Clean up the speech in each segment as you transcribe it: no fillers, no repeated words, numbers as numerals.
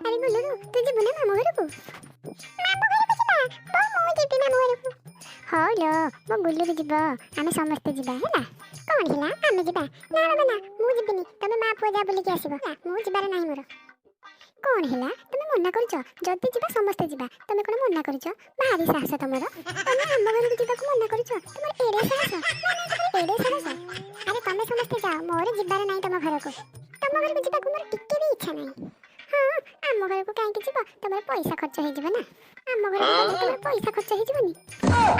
ଆରେ ଗୁଲୁରୁ, ତୁ ଯିବୁ ନା ମାମୁଁ ଘରକୁ? ମାମୁଁ ଘରକୁ ଯିବା ବୋଉ, ମୁଁ ଯିବି ମାମୁଁ ଘରକୁ। ହଉ ଲୋ, ମୋ ଗୁଲୁରୁ ଯିବ। ଆମେ ସମସ୍ତେ ଯିବା, ହେଲା? କଣ ହେଲା, ଆମେ ଯିବା? ନା ବାବା ନା, ମୁଁ ଯିବିନି। ତମେ ମା ପୁଅ ଯା ବୁଲିକି ଆସିବ, ହେଲା? ମୁଁ ଯିବାର ନାହିଁ ମୋର। କଣ ହେଲା, ତମେ ମନା କରୁଛ? ଯଦି ଯିବା, ସମସ୍ତେ ଯିବା। ତମେ କଣ ମନା କରୁଛ? ଭାରି ସାହସ ତମର। ତମେ ଆମ ଘରକୁ ଯିବାକୁ ମନା କରୁଛ? ତମର ଏଡ଼େ ସାହସ? ନା ନା, ତମର ଏଡ଼େ ସାହସ? ଆରେ, ତମେ ସମସ୍ତେ ଯାଅ, ମୋର ଯିବାର ନାହିଁ ତମ ଘରକୁ। ତମ ଘରକୁ ଯିବାକୁ ମୋର ଟିକେ ବି ଇଚ୍ଛା ନାହିଁ। ହଁ, ଆମ ଘରକୁ କାହିଁକି ଯିବ? ତମର ପଇସା ଖର୍ଚ୍ଚ ହେଇଯିବ ନା। ଆମ ଘରକୁ ଗଲେ ତମର ପଇସା ଖର୍ଚ୍ଚ ହେଇଯିବନି?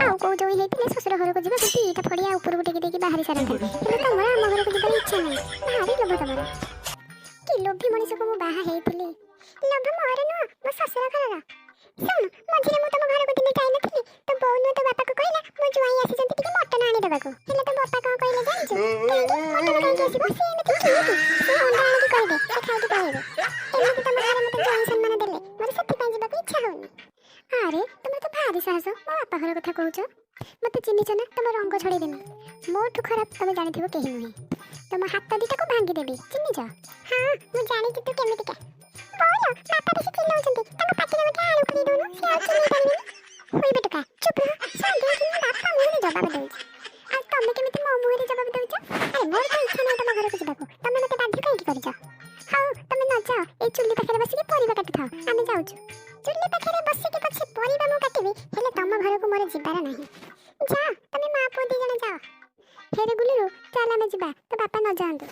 ଆଉ କୋଉ ଜୋଇଁ ହେଇଥିଲେ ଶ୍ୱଶୁର ଘରକୁ ଯିବାକୁ ଦିଟା ଫଡ଼ିଆ ଉପରକୁ ଟେକି ଦେଇକି ବାହାରି ସାରନ୍ତେ। ହେଲେ ତମର ଆମ ଘରକୁ ଯିବାର ଇଚ୍ଛା ନାହିଁ। ଭାରି ଲୋଭ ତମର। କି ଲୋଭୀ ମଣିଷକୁ ମୁଁ ବାହା ହେଇଥିଲି। ଲୋଭ ମୋର ନୁହଁ, ମୋ ଶ୍ୱଶୁର ଘରର। ଶୁଣୁ, ମଝିରେ ମୁଁ ତମ ଘରକୁ ଦିନେ ଯାଇନଥିଲି। ତୋ ବୋଉ ନୁହଁ, ତୋ ବାପାକୁ କହିଲା ମୋ ଜ୍ୱାଇଁ ଆସିଛନ୍ତି, ଟିକେ ମଟନ ଆଣିଦେବାକୁ। ହେଲେ ତୋ ବାପା କଣ କହିଲେ ଜାଣିଛୁ? କାହିଁକି ମଟନ କାହିଁକି ଆସିବ? ସେ ଏମିତି କିଏ କି? ସେ ଅଣ୍ଡା ଆଣିକି କହିବେ, ସେ ଖାଇକି ପଳେଇବେ। ଏମିତି ତମ ଘରେ ମତେ ଜ୍ୱାଇଁ ସମ୍ମାନ ଦେଲେ। ମୋର ସେଥିପାଇଁ ଯିବାକୁ ଇଚ୍ଛା ହଉନି। ଆରେ, ତମର ତ ଭାରି ସାହସ, ମୋ ବାପା ଘର କଥା କହୁଛ। ମତେ ଚିହ୍ନିଛ ନା? ତମ ରଙ୍ଗ ଛଡେଇ ଦେମି। ମୋଠୁ ଖରାପ ତମେ ଜାଣିଥିବ କେହି ନୁହେଁ। ତମ ହାତ ଦିଟାକୁ ଭାଙ୍ଗିଦେବି, ଚିହ୍ନିଛ? ହଁ, ମୁଁ ଜାଣିଛି ତୁ କେମିତିକା। ବୋଉଲୋ, ବାପା ବେଶୀ ଚିଲଉଛନ୍ତି। ତାଙ୍କ ପାଟିରେ ଗୋଟେ ଆଳୁ ପୁରେଇ ଦଉନୁ, ସେ ଆଉ ଚିଲେଇ ପାରିବେନି। ହୋଇ ବେଟୁକା, ଚୁପ୍ ରହ। ସନ୍ଦେହ ମୋ ବାପା ମୁହଁରେ ଜବାବ ଦଉଛି, ଆଉ ତମେ କେମିତି ମୋ ମୁହଁରେ ଜବାବ ଦଉଛ? ଆରେ, ମୋର ତ ଇଚ୍ଛା ନାହିଁ ତମ ଘରକୁ ଯିବାକୁ। ତମେ ମତେ ବାଧ୍ୟ କାହିଁକି କରିଛ? ହଉ, ତମେ ନ ଯାଅ, ଏଇ ଚୁଲି ପାଖରେ ବସିକି ପରିବା କାଟୁଥାଅ, ଆମେ ଯାଉଛୁ। ଚୁଲି ପାଖରେ ବସିକି ପଛେ ପରିବା ମୁଁ କାଟିବି, ହେଲେ ତମ ଘରକୁ ମୋର ଯିବାର ନାହିଁ। ଯାଅ, ତମେ ମା ପୁଅ ଦି ଜଣ ଯାଅ। ଫେରେ ଗୁଲୁରୁ, ଚାଲ ଆମେ ଯିବା, ତୋ ବାପା ନ ଯାଆନ୍ତୁ।